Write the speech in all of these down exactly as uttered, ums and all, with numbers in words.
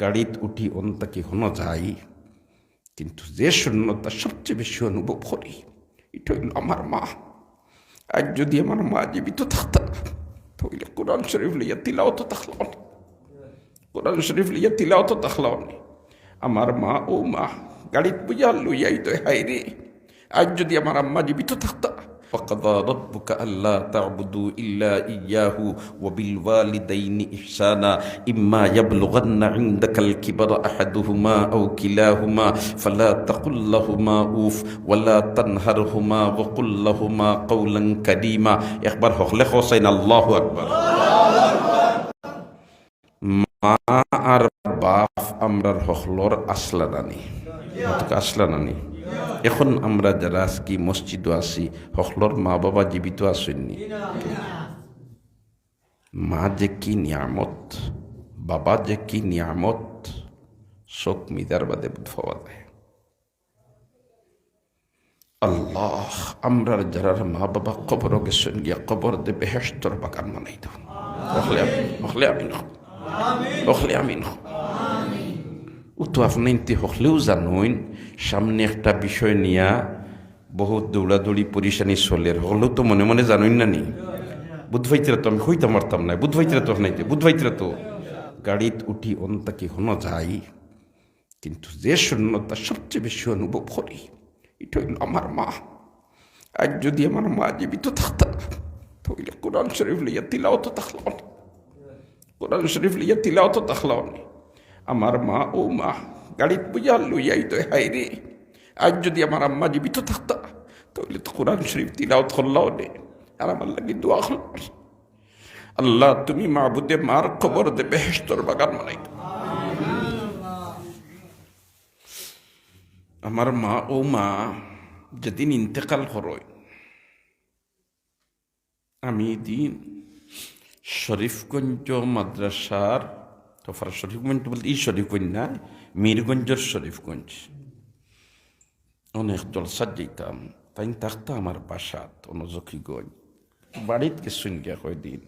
গাড়িত উঠি অন থাকি হনো যাই, কিন্তু যে শূন্যতা সবচেয়ে বেশি অনুভব করি, ইটা অইলো আমার মা। আইজ যুদি আমার মা জীবিত থাকতা, তাইলে কোরআন শরীফ লইয়া তিলাওয়াতো থাকলাম নি। কোরআন শরীফ লইয়া তিলাওয়াতো থাকলাম নি। আমার মা, ও মা, গাড়িত বইয়া লইয়াই তো হায়রে। আইজ যুদি আমার আম্মা জীবিত থাকতা, وقضى ربك ألا تعبدوا إلا إياه وبالوالدين إحسانا إما يبلغن عندك الكبر أحدهما أو كلاهما فلا تقل لهما أف ولا تنهرهما وقل لهما قولا كريما। একবার হকলে কও চাইন, আল্লাহু আকবার। মা আর বাপ আমরার হকলর আছলা নানি? মাতউক্কা, আছলা নানি? এখন আমরা যারা আজকে মসজিদো আছি, হকলর মা বাবা জীবিত আছইন নি? মা যে কি নিয়ামত, বাবা যে কি নিয়ামত, চউখ মিজার বাদে বুঝ পাওয়া যায়। আল্লাহ, আমরার যারার মা বাবা কবরো গেছইন গিয়া, কবর দে বেহেশতর বাগান বানাই দেও। হকলে আমিন, হকলে আমিন, হকলে আমিন। ও তো আপনে ইনতে হকলেউ জানইন, সামনে একটা বিষয় নিয়া বহুত দৌড়াদৌড়ি পরিশানি চলের, হকলেউ তো মনে মনে জানইন না নি? বুঝ পাইতরা তো, আমি কইতাম পারতাম না, বুঝ পাইতরা তো, আপনাইতে বুঝ পাইতরা তো। গাড়িত উঠি অন থাকি হনো যাই, কিন্তু যে শূন্যতা সবচেয়ে বেশি অনুভব করি, ইটা অইলো আমার মা। আইজ যুদি আমার মা জীবিত থাকতা, তাইলে কোরআন শরীফ লইয়া তিলাওয়াতো থাকলাম নি। কোরআন শরীফ লইয়া তিলাওয়াতো থাকলাম নি। আমার মা, ও মা, গাড়িত বইয়া লইয়াই তো হায়রে। আইজ যুদি আমার আম্মা জীবিত থাকতা, তাইলে তো কোরআন শরীফ তিলাওয়াত করলাম নি, আর আমার লাগি দোয়া করলাম নি। আল্লাহ, তুমি মাবুদে মার কবর দে বেহেশতর বাগান বানাই দেও। আমার মা, ও মা, যেদিন ইন্তেকাল করইন, আমি ইদিন শরীফগঞ্জ মাদ্রাসার, তো ফার শরীফগঞ্জ বলতে ই শরীফগঞ্জ না, মীরগঞ্জর শরীফগঞ্জ, অনেক জলসাত যাইতাম, তাইন থাকতা আমার বাসাত, অনো জকিগঞ্জ। বাড়িত গেছইন গিয়া কয়দিন,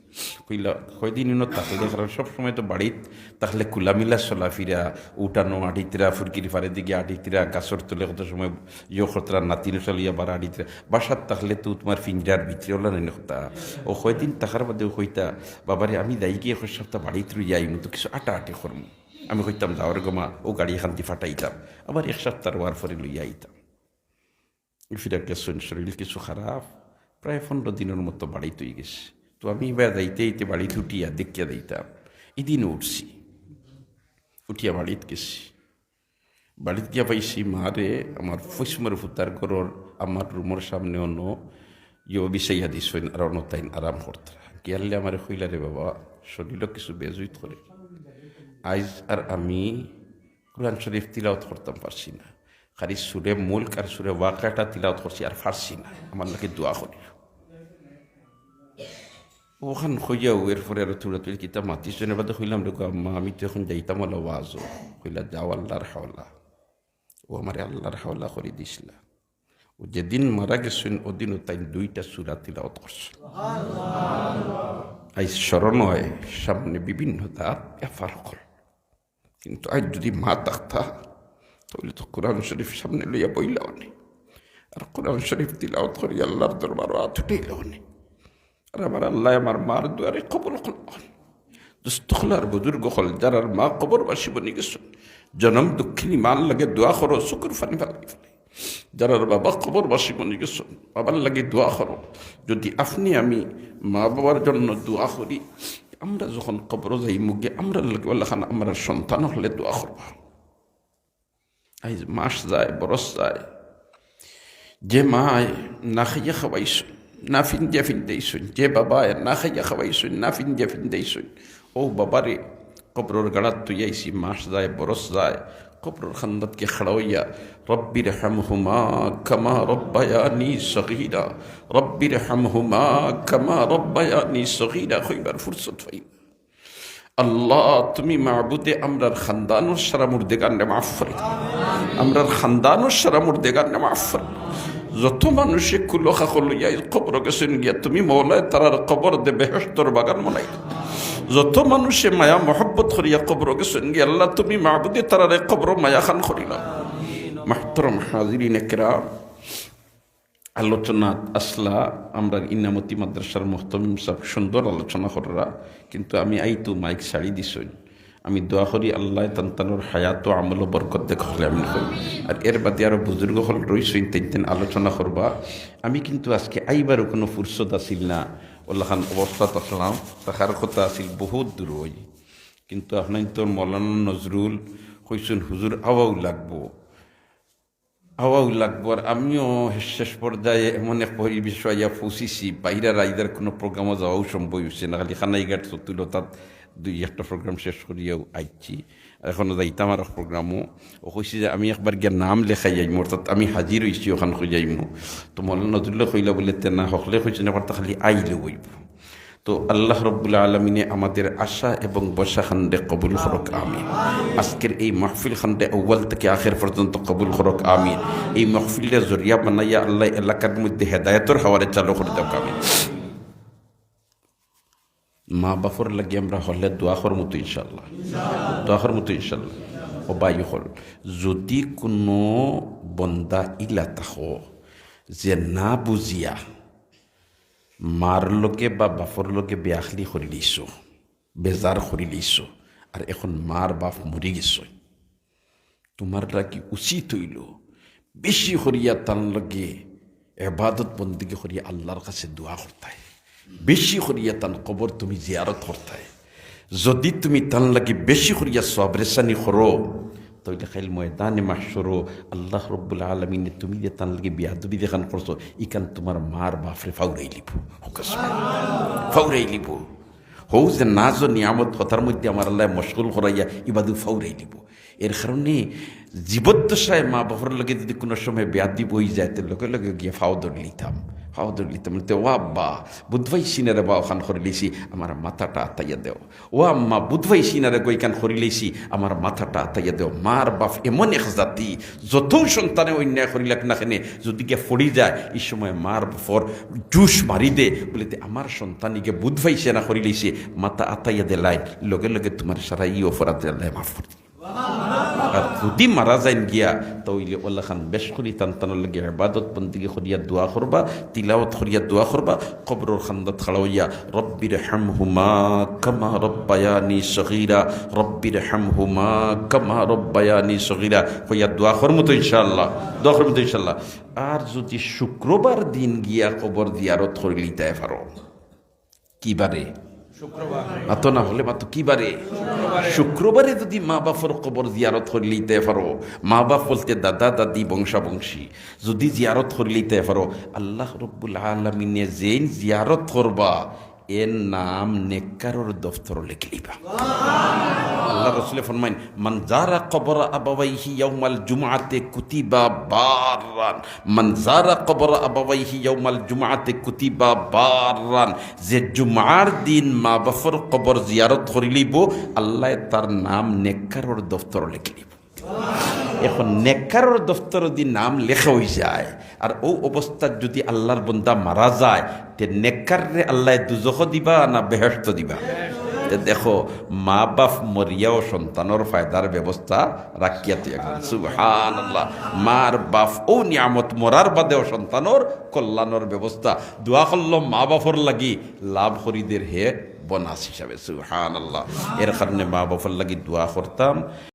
কইলা, কয়দিন ইনো থাকলে, কারণ সব সময় তো বাড়িত থাকলে খোলামেলা চলাফিরা, উঠানো আটিতরা, ফুরকির ফারে দিকে আটিতরা, গাছর তলে কত সময় ইয়ে করতরা, নাতিন উঠালিয়া বারা আটিতরা। বাসাত থাকলে তো তুমার পিঞ্জরার ভিতরে অলা নানি কথা। ও কয়দিন থাকার বাদেউ কইতা, বাবারে, আমি যাইগি এক সপ্তাহ বাড়িত রইয়া আইমু, তো কিছু আটাআটি করমু। আমি কইতাম, যাও রে গো মা, ও গাড়ি এখান দি ফাটাইতাম, আবার এক সপ্তাহ রওয়ার পরে লইয়া আইতাম। ফিরা গেছইন, শরীর কিছু খারাপ, প্রায় পনরো দিনর মতো বাড়িত অইগেছে। তো আমি ইবার যাইতে যাইতে বাড়িত উঠিয়া দেখিয়া যাইতাম, ইদিন উঠছি, উঠিয়া বাড়িত গেছি। বাড়িত গিয়া পাইছি মারে আমার পশ্চিমর ফুতার ঘরর আমার রুমর সামনে অনো ইয়ো বিছাইয়া দিছইন আর অনো তাইন আরাম করতরা। গিয়ালে আমারে কইলা, রে বাবা, শরীরও কিছু বেজুইত করে, আইজ আর আমি কোরআন শরীফ তিলাওয়াত করতাম পারছি না, খালি সুরে মুলক আর সুরে ওয়াকিয়াটা তিলাওয়াত করছি, আর পারছি না, আমার লাগি দোয়া করি। অখান কইয়াউ এরপরে আরো তুড়াতুড়ি কিতা মাতিছইন, এর বাদে কইলাম, দেখো আম্মা, আমি তো এখন যাইতাম অলা ওয়াজো। কইলা, যাও আল্লাহর হাওলা। ও আমারে আল্লাহর হাওলা করি দিছলা। ও যেদিন মারা গেছইন, ওদিনও তাইন দুইটা সূরা তিলাওয়াত করছইন। আইজ স্মরণ অয়, সামনে বিভিন্ন ধাপ ব্যাপার অকল। কিন্তু আইজ যুদি মা থাকতা, তাইলে তো কোরআন শরীফ সামনে লইয়া বইলা অনে, আর কোরআন শরীফ তিলাওয়াত করি আল্লাহর দরবারো আত উঠাইলা অনে। আর আমার আল্লায় আমার মার দোয়ারে কবুল করলা অনে। দোস্ত অকল আর বুজুর্গ অকল, যারার মা কবরবাসী বনি গেছইন, জনম দুঃখিনী মার লাগি দোয়া করো, চকুর পানি ফালাই ফালাই। যারার বাবা কবরবাসী বনি গেছইন, বাবার লাগি দোয়া করো। যুদি আপনে আমি মা বাবার জন্য দোয়া করি, আমরা যখন কবরো যাইমুগি, আমরার লাগি অলাখান আমরার সন্তান অকলে দোয়া করবা। আইজ মাস যায়, বরস যায়, যে মায় না খাইয়া খাওয়াইছইন, না ফিন্দিয়া ফিন্দাইছইন, যে বাবায় না খাইয়া খাওয়াইছইন, না ফিন্দিয়া ফিন্দাইছইন, ও বাবারে কবরর গাড়াত থইয়া আইছি, মাস যায়, বরস যায়, কবরর কান্দাত গিয়া খাড়া অইয়া, "রব্বিরহামহুমা কামা রব্বায়ানি সগীরা, রব্বিরহামহুমা কামা রব্বায়ানি সগীরা" কইবার ফুরসত পাই না। আল্লাহ, তুমি মাবুদে আমরার খানদানর সারা মুর্দেগানরে মাফ করি দেও। আমরার খানদানর সারা মুর্দেগানরে মাফ করি দেও। যত মানুষে কুলো খাকো লইয়া কবরো গেছইন গিয়া, তুমি মওলায় তারার কবর দে বেহেশতর বাগান বানাই দেও। যত মানুষে মায়া মহব্বত করিয়া কবরো গেছইন গি, আল্লাহ তুমি মাবুদে তারারে কবরো মায়া খান করিলাও। মুহতারাম হাজিরিন একরাম, আলোচনা আসলা আমরার ইনামতি মাদ্রাসার মুহতামিম সাব সুন্দর আলোচনা কররা, কিন্তু আমি আইতু মাইক ছাড়ি দিছইন। আমি দোয়া করি আল্লায় তান তানোর হায়াত ও আমলো বরকত দেখ, হকলে আমিন কই। আর এর বাদে আরো বুজুর্গ অকল রইছইন, তাইন তাইন আলোচনা করবা। আমি কিন্তু আজকে আইবারও কুনু ফুরসত আছিল না, অলাখান অবস্থাত আসলাম, থাকার কথা আছিল বহুত দূর অই, কিন্তু আপনাইনতর মৌলানা নজরুল কইছইন, "হুজুর, আওয়াও লাগবো, আওয়াও লাগবো।" আর আমিও শেষ পর্যায়ে এমন এক পরিবেশ আইয়া পৌঁছিছি, বাইরে রাইজার কুনু প্রোগ্রামও যাওয়াও সম্ভব অইছে না, খালি কানাইঘাট চতুলতাত দুই একটা প্রোগ্রাম শেষ করিয়াও আইছি। এখনো যাইতাম আর এক প্রোগ্রামও। ও কইছে যে, "আমি একবার গিয়া নাম লেখাই আইমু, অর্থাৎ আমি হাজির অইছি, অখান কই আইমু।" তো মৌলানা নজরুল্লাহ কইলা বুলে, "তে না, হকলে কইছইন, একবার তো খালি আইলে অইবো।" তো আল্লাহ রব্বুল আলমিনে আমাদের আশা এবং বসা খানরে কবুল করুক, আমিন। আজকের এই মাহফিল খানরে আউয়াল থেকে আখের পর্যন্ত কবুল করুক, আমিন। এই মাহফিলরে জরিয়া বানাইয়া আল্লাহ এলাকার মধ্যে হেদায়েতর হাওয়ারে চালু করি দেউক, আমিন। মা বাফর লাগি আমরা হকলে দোয়া করমু তো ইনশাআল্লাহ, দোয়া করমু তো ইনশাআল্লাহ। ও ভাই অকল, যদি কুনু বন্দা ইলা থাকো যে না বুঝিয়া মার লগে বা বাফর লগে বেআখলি করিলিছো, বেজার করিলিছো, আর এখন মার বাফ মরি গেছইন, তুমার লাগি উচিত অইলো বেশি করিয়া তান লগে এবাদত বন্দেগি করিয়া আল্লাহর কাছে দোয়া করতায়, বেশি করিয়া তান কবর তুমি জিয়ারত করতায়। যদি তুমি তান লাগি বেশি করিয়া সওয়াব রেসানি করো, তাইলে কাইল ময়দানে মাহশরো আল্লাহ রব্বুল আলামিনে তুমি যে তান লাগি বেয়াদবি যেখান করছো, ইখান তুমার মার বাফরে ফাউরাইলিবো। হুকা সুবহানাল্লাহ। ফাউরাইলিবো। হউ যে নাজ ও নিয়ামত কথার মধ্যে আমার আল্লাহ মশগুল করাইয়া ইবাদু ফাউরাইলিবো। এর কারণে জীবদ্দশায় মা বাফর লগে যদি কুনু সময় বেয়াদবি অইযায়, তে লগে লগে গিয়া ফাও ধরিলিতাম, ফাও ধরিলিতাম। বলতে, "ও আব্বা, বুধ পাইছি না রে বা, অখান করিলিছি, আমার মাথাটা আতাইয়া দেও।" "ও আম্মা, বুধ পাইছি না রে গো, ইখান করিলিছি, আমার মাথাটা আতাইয়া দেও।" মার বাফ এমন এক জাতি, যতউ সন্তানে অন্যায় করিলাক না কেনে, যদি গিয়া পড়ি যায়, ই সময় মার বাফর জুশ মারি দে, বুলে, "তে আমার সন্তান ইগে বুধ পাইছে না করিলিছে, মাথা আতাইয়া দেলাইন, লগে লগে তুমার সারা ই অপরাধ আল্লায় মাফ করি দিবো।" আর যদি মারা যাইন গিয়া, তা অইলে অলাখান বেশ করি তান তানর লাগি ইবাদত বন্দেগি করিয়া দোয়া করবা, তিলাওয়াত করিয়া দোয়া করবা, কবরর কান্দাত খাড়া অইয়া, "রব্বির হামহুমা কামা রব্বায়ানি সগীরা, রব্বির হামহুমা কামা রব্বায়ানি সগীরা" কইয়া দোয়া করমু তো ইনশাআল্লাহ, দোয়া করমু তো ইনশাআল্লাহ। আর যদি শুক্রবার দিন গিয়া কবর জিয়ারত করিলিতায় পারো, কি বারে? শুক্রবার। মাতো না হকলে মাতো, কি বারে? শুক্রবারে। শুক্রবারে যদি মা বাফর কবর জিয়ারত করিলিতায় পারো, মা বাফ বলতে দাদা দাদি বংশাবংশী, যদি জিয়ারত করিলিতায় পারো, আল্লাহ রব্বুল আলামিনে যেইন জিয়ারত করবা, এর নাম নেককারর দফতরো লেখিলিবা। আল্লাহ রসুলে ফরমাইন, "মান জারা কবরা আবাওয়াইহি ইয়াউমাল জুমআতে কুতিবা বাররান, মান জারা কবরা আবাওয়াইহি ইয়াউমাল জুমআতে কুতিবা বাররান।" যে জুমার দিন মা বাফর কবর জিয়ারত করিলিবো, আল্লায় তার নাম নেককারর দফতরো লেখিলিবো। এখন নেককারর দফতরো যদি নাম লেখা অইযায়, আর অউ অবস্থাত যদি আল্লাহর বন্দা মারা যায়, তে নেককাররে আল্লায় দুজখো দিবা না বেহেশতো দিবা? তে দেখো, মা বাফ মরিয়াও সন্তানর ফায়দার ব্যবস্থা রাখিয়া তুই একজন। সুবহানাল্লাহ। মার বাফ অউ নিয়ামত, মরার বাদেও সন্তানর কল্যাণর ব্যবস্থা। দোয়া করলো মা বাফর লাগি, লাভ করি দের হে বোনাস হিসাবে। সুবহানাল্লাহ। এর কারণে মা বাফর লাগি দোয়া করতাম।